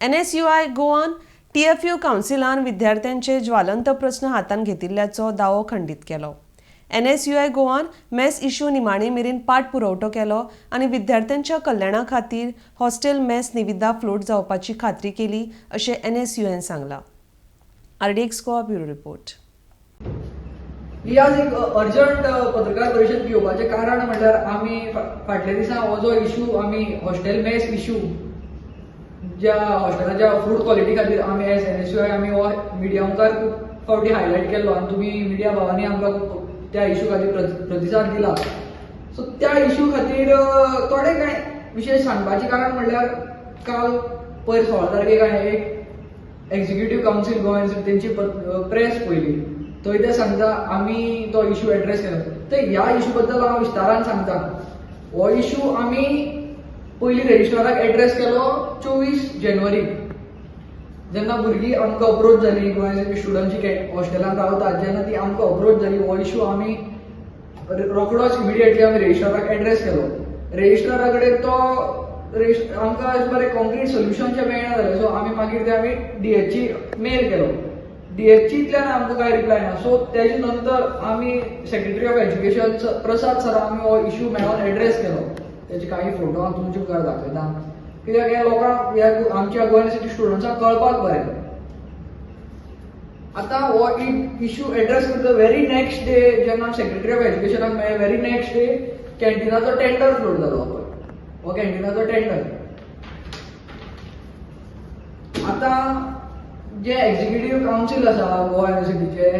NSUI गोवान टीएफयू कावन्सिलान विद्यार्थ्यांचे ज्वालंत प्रस्न हातांत घेतिल्ल्याचो दावो खंडीत केलो. एनएसयूआय गोवान मेस इश्यू निमाणे मेरेन पाठपुरवठो केलो आनी विद्यार्थ्यांच्या कल्याणा खातीर हॉस्टेल मेस निविदा फ्लोट जावपाची खात्री केली, अशें एनएसयूआयन सांगलां. RDX Goa, bureau report. ही आज एक अर्जंट पत्रकार परिशद घेवपाचें कारण म्हणल्यार आमी फाटल्या दिसा हो जो इशू, आमी हॉस्टेल मेस इशू, ज्या हॉस्टेलाच्या फूड क्वॉलिटी खातीर आमी एज एनएसयूआय आमी हो मिडिया मुखार खूब फावटी हायलायट केल्लो आनी तुमी मिडिया भावांनी आमकां खूब त्या इशू खातीर प्रतिसाद दिला. सो त्या इशू खातीर थोडे कांय विशय सांगपाचें कारण म्हणल्यार काल पयर 16 तारखेक हांवें एक एक्झिक्युटीव कावन्सील गोवा तेंची प्रेस पळयली. थंय ते सांगता, आमी तो इशू एड्रेस केलो. तर ह्या इशू बद्दल हांव विस्तारान सांगता. हो इशू आमी पयलीं रेजिस्ट्राराक एड्रेस केलो 24 जानेवारी, जेन्ना भुरगीं आमकां अप्रोच जाली. गोवा स्टुडंट जी हॉस्टेलांत रावतात, जेन्ना ती आमकां अप्रोच जाली, हो इशू आमी रोखडोच इमिडिएटली आमी रेजिस्ट्राराक एड्रेस केलो. रेजिस्ट्रारा कडेन तो आमकां अशें बरें कॉन्क्रीट सोल्युशन जें मेळना जालें. सो आमी मागीर ते आमी डीएचई मेल केलो. डीएचईतल्यान आमकां कांय रिप्लाय ना. सो तेजे नंतर आमी secretary of education Prasad sir आमी हो इशू मेळोन एड्रेस केलो. तेचे काही फोटो हांव तुमच्या मुखार दाखयता, कित्याक हे लोकांक, ह्या आमच्या गोवा युनिवर्सिटी स्टुडंट्सांक कळपाक बरें. आतां हो इशू एड्रेस करता व्हेरी नेक्स्ट डे, जेन्ना सेक्रेटरी ऑफ एज्युकेशनाक मेळ्ळे, व्हेरी नेक्स्ट डे कॅन्टिनाचो टेंडर फ्लोट जालो. पळय, हो कॅन्टिनाचो टेंडर. आतां जे एक्झिक्युटीव कावन्सील आसा गोवा युनिवर्सिटीचे,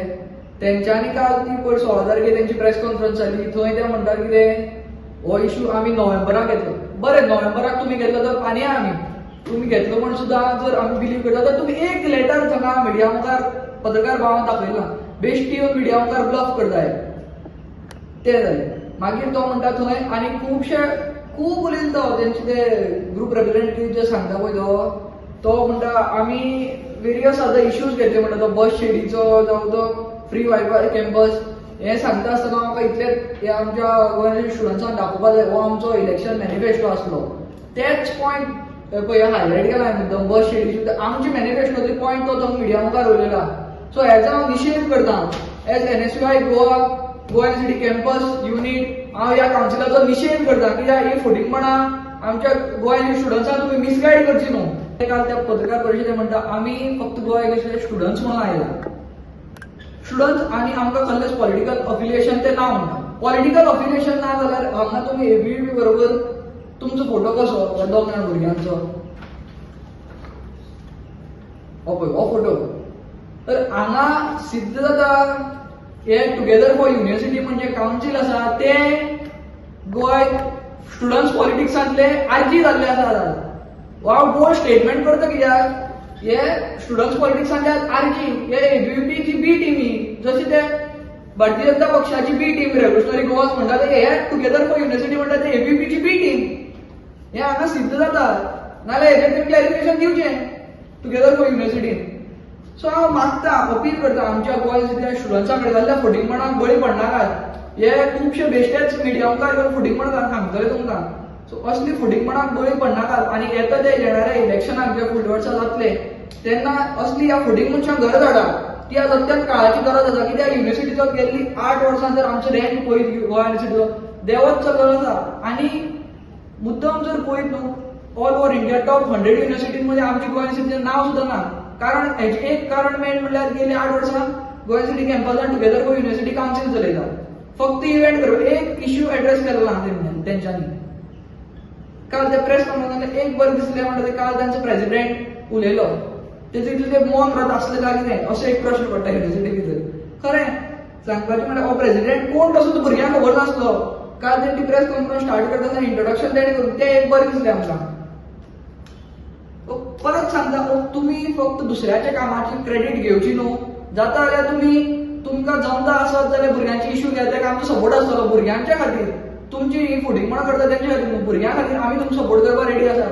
तेंच्यांनी काल ती पयर 16 तारखेर तेंची प्रेस कॉन्फरन्स जाली. थंय ते म्हणटात कितें, हो इशू आमी नोव्हेंबराक घेतलो. बरें, नोव्हेंबराक तुमी घेतलो तर मानया आमी. तुमी घेतलो म्हण सुद्दां जर आमी बिलीव करता तर तुमी एक लेटर हांगा मिडिया मुखार, पत्रकार भावांक दाखयला. बेश्टी येवन मिडिया मुखार ब्लफ करताय. ते जालें. मागीर तो म्हणटा थंय आनी खुबशे खूब उलयलो तो. तेंचे ते ग्रुप रेप्रेझेंटेटीव जे सांगता पळय, तो तो म्हणटा, आमी वेरियस अदर इश्यूज घेतले म्हणटा, तो बस शेडीचो जावं तो फ्री वायफाय कॅम्पस. हें सांगता आसतना म्हाका इतलें हे आमच्या गोंयच्या स्टुडंट्सांक दाखोवपा जाय. हो आमचो इलेक्शन मॅनिफेस्टो आसलो. तेच पॉयंट पळय हायलायट केला हांवें मुद्दम. बस शेडीची आमचे मॅनिफेस्टोचे पॉयंट तो मिडिया मुखार उलयला. सो हेजो हांव निशेध करता. As NSUI Goa, Goa university campus unit, हांव ह्या कावन्सिलाचो निशेध करता, कित्याक ही फटींगपणां आमच्या गोवा युनिवर्सिटी स्टुडंट्सांक तुमी मिसगायड करची न्हू. काल त्या पत्रकार परिशदेत म्हणटा, आमी फक्त गोवा युनिवर्सिटी स्टुडंट्स म्हणून आयला, स्टुडंट्स, आनी आमकां कसलेंच पॉलिटिकल अफिलिएशन ते ना म्हणटा. पॉलिटिकल अफिलिएशन ना जाल्यार हांगा तुमी एबीव्हीपी बरोबर तुमचो फोटो कसो ह्या दोग जाण भुरग्यांचो? हो पळय, हो फोटो. तर हांगा सिद्ध जाता, हे टुगेदर फॉर युनिव्हर्सिटी म्हणजे कावन्सील आसा ते गोवा स्टुडंट्स पॉलिटिक्सांतले आरजी जाल्ले आसा. आतां हांव बोल्ड स्टेटमेंट करता, कित्याक हे स्टुडंट्स पॉलिटिक्सांतले आरजी, हे एबीव्हीपी बी टिमी. जशे ते भारतीय जनता पक्षाची बी टीम रेव्होल्युशनरी गोवास म्हणटा, ते हे टुगेदर फॉर युनिव्हर्सिटी म्हणटा ते एबीव्हीपीची बी टीम. हे हांगा सिद्ध जाता. नाल्यार हेजेर तुमी क्लॅरिफिकेशन दिवचें टुगेदर फॉर युनिव्हर्सिटीन. सो हांव मागता, अपील करता आमच्या गोवा युनिव्हर्सिटीच्या स्टुडंट्सां कडेन, जाल्यार फटींगपणाक बळी पडनाकात. हे खुबशे बेश्टेच मिडिया मुखार येवन फटींगपण सांगतले तुमकां. सो असली फटींगपणाक बळी पडनाकात आनी येता ते येणाऱ्या इलेक्शनाक जे फुडल्या वर्सा जातले, तेन्ना असली ह्या फटींग मनशांक घरा धाडा. ती आज अत्यंत काळाची गरज आसा, कित्याक युनिव्हर्सिटीचो गेल्ली 8 वर्सां जर आमचो रँक पळयत, गोवा युनिव्हर्सिटीचो देंवत चललो आसा. आनी मुद्दम जर पळयत न्हू, ऑल ओव्हर इंडिया टॉप 100 युनिव्हर्सिटीमध्ये आमची गोवा युनिव्हर्सिटीचें नांव सुद्दां ना. कारण हेचें एक कारण मेन म्हणल्यार गेली 8 वर्सां गोवा युनिव्हर्सिटी कॅम्पसान टुगेदर फॉर युनिव्हर्सिटी कावन्सील चलयता. फक्त इव्हेंट करप, एक इश्यू एड्रेस केलो ना तेंच्यांनी. काल ते प्रेस कॉन्फरन्सान एक बरें दिसलें म्हणटा ते काल तांचो प्रेसिडेंट उलयलो. तेजे इतलें ते मौन व्रत आसलें काय कितें, असो एक प्रश्न पडटा युनिव्हर्सिटी भितर. खरें सांगपाचें म्हणल्यार हो प्रेसिडेंट कोण कसो तो भुरग्यांक खबर नासलो. काल तेणी प्रेस कॉन्फरन्स स्टार्ट करता आसतना इंट्रोडक्शन तेणी करून, तें एक बरें दिसलें आमकां. परत सांगता, तुमी फक्त दुसऱ्याच्या कामाची क्रेडीट घेवची न्हू. जाता जाल्यार तुमी तुमकां जमता आसत जाल्यार भुरग्यांचे इश्यू घेता, तेका आमचो सपोर्ट आसतलो. भुरग्यांच्या खातीर, तुमची ही फुडिंगपणां करता तेंच्या खातीर न्हू, भुरग्यां खातीर आमी तुमकां सपोर्ट करपाक रेडी आसा.